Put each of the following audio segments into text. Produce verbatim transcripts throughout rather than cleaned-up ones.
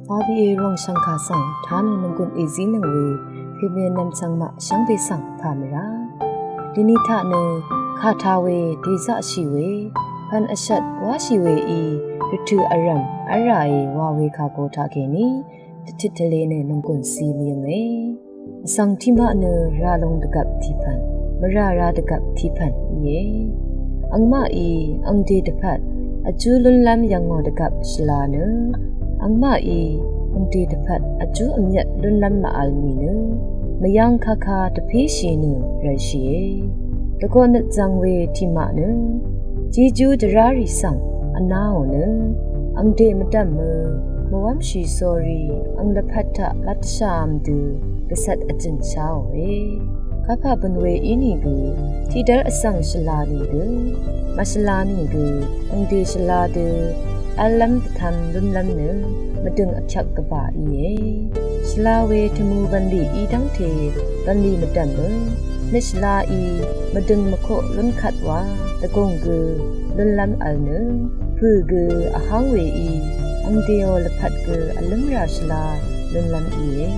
Pàbìe rv̀ng shv̀ngkà svng tánø nònggùn èzínøng we pèmè nv̀mchv̀ng maq shvngbe svng pà mvrá. Dvni taq nø kà tā we dèzaqshì we pv̀n vshvt wáshì we í rvtø̀ vrv̀m v́lràe wa we kà go taqkèní dvtit tvle nø nònggùn zi mvyønge. Vsvng tiqmaq nø ralung dvgvp tiqpv̀n, mvrà ra dvgvp tiqpv̀n íe. Angmaqí angde dvpvt vjú lúnlv́m yv̀ngò dvgvp shvla nø, angmaqí angde dvpvt vjú vmyvt lúnlv́m màvl nìnø, mvyvng kaka dvpéshì nø rvlshìe. Dvgò nøt zvng we tiqmaq nø Jejú dvrárì svng vnáò nø angde mvdv̀mø mvwv́mshì sórí ang lvpat taq lat dvshàvm dø gvcvt vjø̀n sháòe. Kapà bø̀n we ínìgø tiqdv́r vsvng shvla nìgø màshvla nìgø angde shvla dø v́llv́m dvtv̄m lúnlv́m nø mvdø̀ng vtyvk gvbà íe. Shvla we tvmù bv̀nlì í dv́ngte bv̀nlì mvdv̀mø nøt shvlaí mvdø̀ng mvkoq lúnkvt wa dvgùng gø lúnlv́m vl nø pø̀ gø vháng weí angdeò lvpat gø vlǿmrà shvla lúnlv́m íe.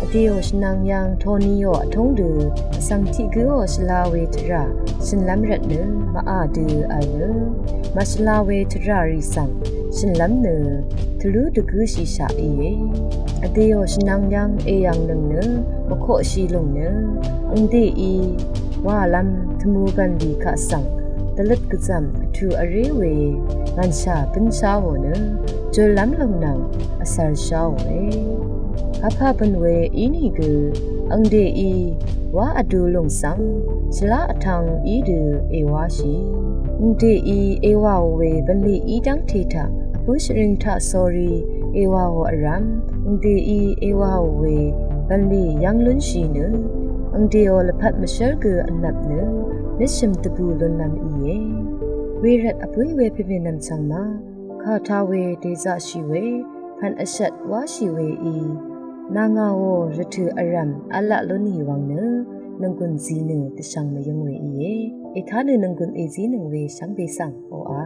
Vdèò shvnang yv́ng toniò vtúng dø vsvng tiq gǿò shvla we tvrà shø̀nlv́m rvtnø màà dø vl nø màshvla we tvrà rì svng shø̀nlv́m nø tvlú dvgǿshìshaq íe. Vdèò shvnang yv́ng èyv̀ngnøng nø mvkoqshì lùng nø angdeí wàlv́m tvmù bv̀nlì kaq svng dvløt gvzv̀m vtù vré we ngv̀nshà bǿnsháò nø jùllv́m lùng nvng vcv̄rsháòe. Kapà bø̀n we ínìgø angdeí wá vdu lùng svng shvlá vtv̄ng í dø èwáshì. Angdeí èwàò we bv̀nlì í dv́ngte taq vpǿ shvring taq sórí èwàò vrv̀m angdeí èwàò we bv̀nlì yv́ng lúnshì nø angdeò lvpat mvshǿr gø vnvp nø nøtshø̀m dvbù lúnlv́m íe. Wervt vpǿí we pèmè nv̀mchv̀ng ma kà tā we dèzaqshì we pv̀n vshvt wáshì weí nà ngàò rvtø̀ vrv̀m v̄laq lúnì wvng nø nònggùn zi nø dvshvng mvyǿng we íe. Ètánø nònggùn èzínøng we shvngbe svng oqà